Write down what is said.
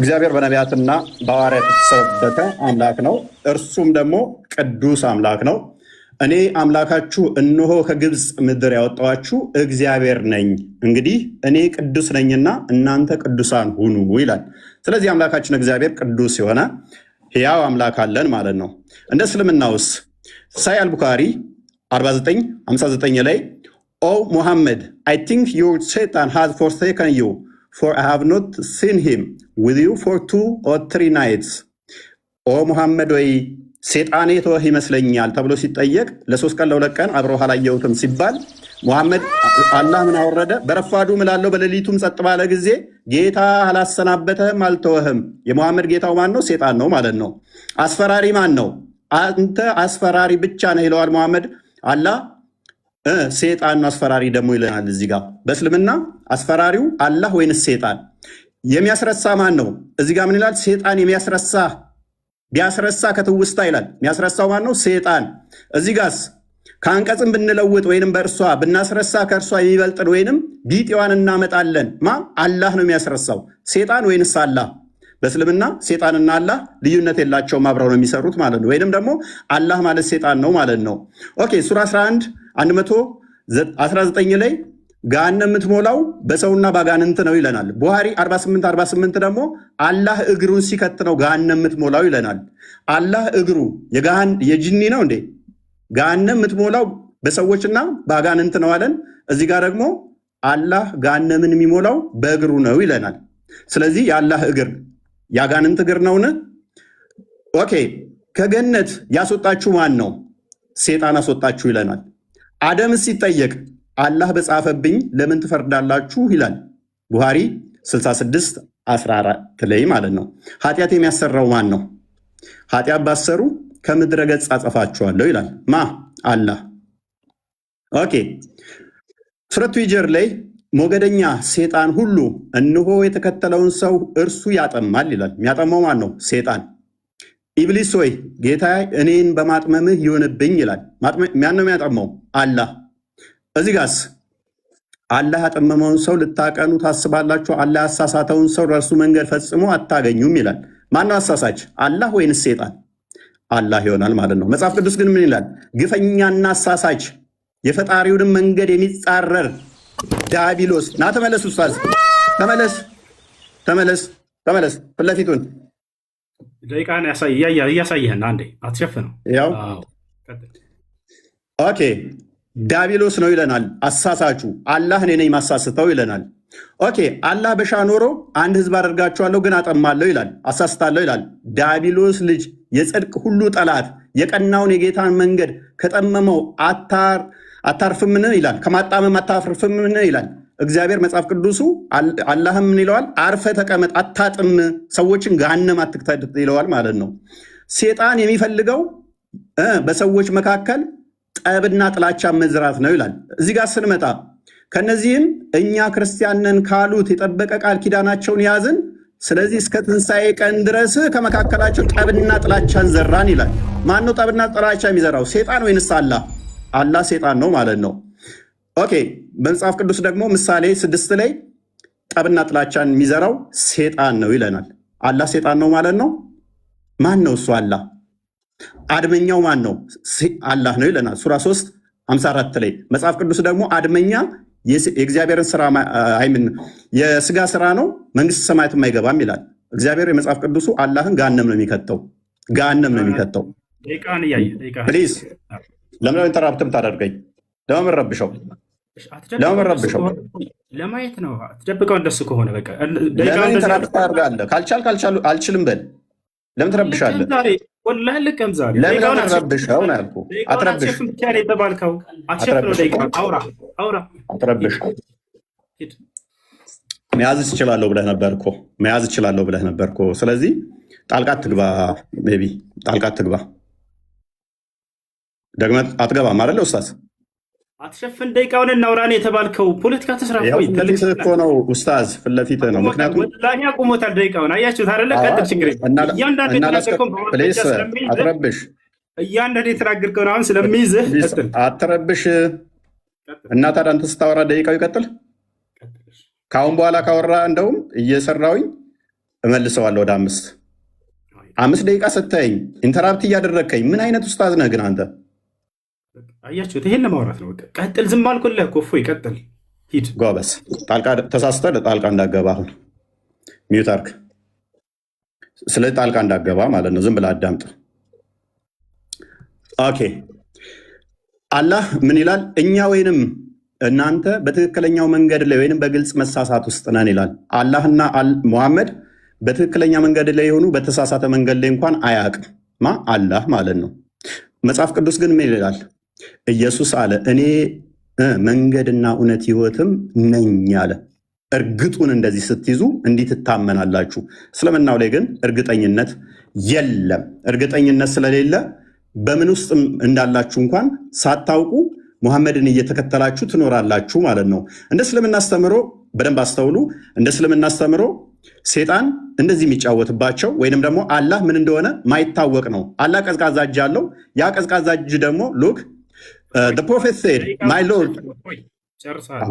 እግዚአብሔር በነቢያትና በሐዋርያት የተሰበከ አምላክ ነው። እርሱም ደግሞ ቅዱስ አምላክ ነው። እኔ አምላካችሁ እነሆ ከግብፅ ምድር ያወጣኋችሁ እግዚአብሔር ነኝ። እንግዲህ እኔ ቅዱስ ነኝና እናንተ ቅዱሳን ሁኑ ይላል። ስለዚህ አምላካችን እግዚአብሔር ቅዱስ የሆነ ሕያው አምላክ አለን ማለት ነው። እንደ እስልምናውስ ሳሂህ አልቡካሪ 4959 ላይ "O Muhammad, I think your Satan has forsaken you, for I have not seen him with you for 2 or 3 nights።" ኦ ሙሐመድ ወይ፣ ሴጣን የተወህ ይመስለኛል ተብሎ ሲጠየቅ፣ ለ3 ቀን ለ2 ቀን አብረው አላየሁትም ሲባል ሙሐመድ አላህ ምን አወረደ? በረፋዱ እምላለሁ፣ በሌሊቱም ጸጥ ባለ ጊዜ ጌታ አላሰናበተህም፣ አልተወህም። የሙሐመድ ጌታው ማን ነው? ሴጣን ነው ማለት ነው። አስፈራሪ ማን ነው? አንተ አስፈራሪ ብቻ ነህ ይለዋል ሙሐመድ። አላህ ሴጣን ነው አስፈራሪ ደግሞ ይለናል እዚህ ጋር። በእስልምና አስፈራሪው አላህ ወይንስ ሴጣን? የሚያስረሳ ማን ነው? እዚህ ጋር ምን ይላል? ሴጣን የሚያስረሳ ቢያስረሳ ከትውስታ ይላል። የሚያስረሳው ማን ነው? ሴጣን። እዚህ ጋስ ከአንቀጽም ብንለውጥ ወይንም በእርሷ ብናስረሳ ከእርሷ የሚበልጥን ወይንም ቢጤዋን እናመጣለን። ማ አላህ ነው የሚያስረሳው? ሴጣን ወይንስ አላህ? በእስልምና ሴጣንና አላህ ልዩነት የላቸውም፣ አብረው ነው የሚሰሩት ማለት ነው። ወይንም ደግሞ አላህ ማለት ሴጣን ነው ማለት ነው። Okay፣ ሱራ 11 119 ላይ ገሃነም የምትሞላው በሰውና ባጋንንት ነው ይለናል። ቡሃሪ 48 48 ደግሞ አላህ እግሩን ሲከት ነው ገሃነም የምትሞላው ይለናል። አላህ እግሩ የጅኒ ነው እንዴ? ገሃነም የምትሞላው በሰዎችና በአጋንንት ነው አለን። እዚህ ጋር ደግሞ አላህ ገሃነምን የሚሞላው በእግሩ ነው ይለናል። ስለዚህ የአላህ እግር የአጋንንት እግር ነውን? Okay፣ ከገነት ያስወጣችሁ ማን ነው? ሴጣን አስወጣችሁ ይለናል። አደም ሲጠየቅ አላህ በጻፈብኝ ለምን ትፈርዳላችሁ ይላል። ቡሃሪ 66 14 ላይ ማለት ነው። ኃጢአት የሚያሰራው ማን ነው? ኃጢአት ባትሰሩ ከምድረ ገጽ አጠፋችኋለሁ ይላል። ማ? አላህ። Okay፣ ሱረቱ ሂጅር ላይ ሞገደኛ ሴጣን ሁሉ እነሆ የተከተለውን ሰው እርሱ ያጠማል ይላል። የሚያጠማው ማን ነው? ሴጣን። ኢብሊስ ሆይ፣ ጌታ እኔን በማጥመምህ ይሁንብኝ ይላል። ማን ነው የሚያጠማው? አላህ። እዚህ ጋስ አላህ ያጠመመውን ሰው ልታቀኑ ታስባላችሁ? አላህ ያሳሳተውን ሰው ለእርሱ መንገድ ፈጽሞ አታገኙም ይላል። ማነው አሳሳች? አላህ ወይንስ ሴጣን? አላህ ይሆናል ማለት ነው። መጽሐፍ ቅዱስ ግን ምን ይላል? ግፈኛና አሳሳች የፈጣሪውንም መንገድ የሚጻረር ዲያብሎስ። ና ተመለስ፣ ኡስታዝ ተመለስ፣ ተመለስ፣ ተመለስ። ፊት ለፊቱን ደቂቃን እያሳየህን አንዴ አትሸፍነው። ያው okay፣ ዲያብሎስ ነው ይለናል። አሳሳቹ አላህ እኔ ነኝ ማሳስተው ይለናል። Okay፣ አላህ በሻ ኖሮ አንድ ህዝብ አደርጋቸዋለሁ ግን አጠማለሁ ይላል፣ አሳስታለሁ ይላል። ዲያብሎስ ልጅ የጽድቅ ሁሉ ጠላት የቀናውን የጌታን መንገድ ከጠመመው አታርፍምን ይላል። ከማጣመም አታርፍምን ይላል። እግዚአብሔር መጽሐፍ ቅዱሱ አላህም ምን ይለዋል? አርፈህ ተቀመጥ፣ አታጥም፣ ሰዎችን ገሃነም አትክተት ይለዋል ማለት ነው። ሴጣን የሚፈልገው በሰዎች መካከል ጠብና ጥላቻ መዝራት ነው ይላል። እዚህ ጋር ስንመጣ ከነዚህም እኛ ክርስቲያን ነን ካሉት የጠበቀ ቃል ኪዳናቸውን ያዝን። ስለዚህ እስከ ትንሣኤ ቀን ድረስ ከመካከላቸው ጠብና ጥላቻን ዘራን ይላል። ማን ነው ጠብና ጥላቻ የሚዘራው? ሴጣን ወይንስ አላህ? አላህ ሴጣን ነው ማለት ነው። Okay፣ በመጽሐፍ ቅዱስ ደግሞ ምሳሌ 6 ላይ ጠብና ጥላቻን የሚዘራው ሴጣን ነው ይለናል። አላህ ሴጣን ነው ማለት ነው። ማን ነው እሱ? አላህ። አድመኛው ማን ነው? አላህ ነው ይለናል። ሱራ 3 54 ላይ መጽሐፍ ቅዱስ ደግሞ አድመኛ የእግዚአብሔርን ስራ I mean የስጋ ስራ ነው፣ መንግስተ ሰማያትም አይገባም ይላል። እግዚአብሔር የመጽሐፍ ቅዱሱ አላህን ገሃነም ነው የሚከተው፣ ገሃነም ነው የሚከተው። ደቂቃህን እያየህ ደቂቃህን። Please፣ ለምን interrupt ታደርገኝ? ለምን ረብሸው? ለምን ረብሸው? ለማየት ነው። አትደብቀው። እንደሱ ከሆነ በቃ ለምን interrupt ታደርጋለህ? ካልቻልክ አልችልም በል። ለምን ትረብሻለህ? ወላሂ ልቀም ዛሬ። ለምን ረብሸው ነው ያልኩህ። አትረብሽ። አትሸፍን ብቻ ነው የተባልከው። አትሸፍነው። ደቂቃውን አውራ አውራ። አትረብሽ። መያዝ እችላለሁ ብለህ ነበር እኮ፣ መያዝ እችላለሁ ብለህ ነበር እኮ። ስለዚህ ጣልቃ አትግባ፣ maybe ጣልቃ አትግባ። ደግመህ አትገባም አይደለ ኡስታዝ? አትሸፍን፣ ደቂቃውን እናውራ ነው የተባልከው። ፖለቲካ ተስራ። ያው ፊት ለፊትህ እኮ ነው ኡስታዝ፣ ፊት ለፊትህ ነው። ምክንያቱም ወላሂ አቁሞታል ደቂቃውን። አያችሁት አይደለ? ቀጥል፣ ችግር የለም። እያንዳንዱ የተናገርከውን በማስረጃ Please ስለሚይዝህ አትረብሽ፣ እያንዳንዱ የተናገርከውን አሁን ስለሚይዝህ ቀጥል። አትረብሽ። እና ታዲያ አንተ ስታወራ ደቂቃው ይቀጥል። ከአሁን በኋላ ካወራ እንደውም እየሰራውኝ እመልሰዋለሁ ወደ 5። 5 ደቂቃ ሰጥተኸኝ interrupt እያደረግከኝ ምን አይነት ኡስታዝ ነህ ግን አንተ? አያችሁት? ይሄን ለማውራት ነው። በቃ ቀጥል። ዝም አልኩልህ እኮ እፎይ፣ ቀጥል፣ ሂድ። ጎበዝ፣ ጣልቃ ተሳስተህ ጣልቃ እንዳገባ አሁን mute አድርግ። ስለዚህ ጣልቃ እንዳገባ ማለት ነው። ዝም ብለህ አዳምጥ። Okay፣ አላህ ምን ይላል? እኛ ወይንም እናንተ በትክክለኛው መንገድ ላይ ወይንም በግልጽ መሳሳት ውስጥ ነን ይላል። አላህና ሙሐመድ በትክክለኛ መንገድ ላይ የሆኑ በተሳሳተ መንገድ ላይ እንኳን አያውቅም። ማ? አላህ ማለት ነው። መጽሐፍ ቅዱስ ግን ምን ይላል? ኢየሱስ አለ፣ እኔ መንገድና እውነት ሕይወትም ነኝ አለ። እርግጡን እንደዚህ ስትይዙ እንዲህ ትታመናላችሁ። እስልምናው ላይ ግን እርግጠኝነት የለም። እርግጠኝነት ስለሌለ በምን ውስጥ እንዳላችሁ እንኳን ሳታውቁ ሙሐመድን እየተከተላችሁ ትኖራላችሁ ማለት ነው። እንደ እስልምና አስተምሮ በደንብ አስተውሉ። እንደ እስልምና አስተምሮ ሴጣን እንደዚህ የሚጫወትባቸው ወይንም ደግሞ አላህ ምን እንደሆነ ማይታወቅ ነው። አላህ ቀዝቃዛ እጅ አለው። ያ ቀዝቃዛ እጅ ደግሞ look, the prophet said, my Lord ጨርሰሃል።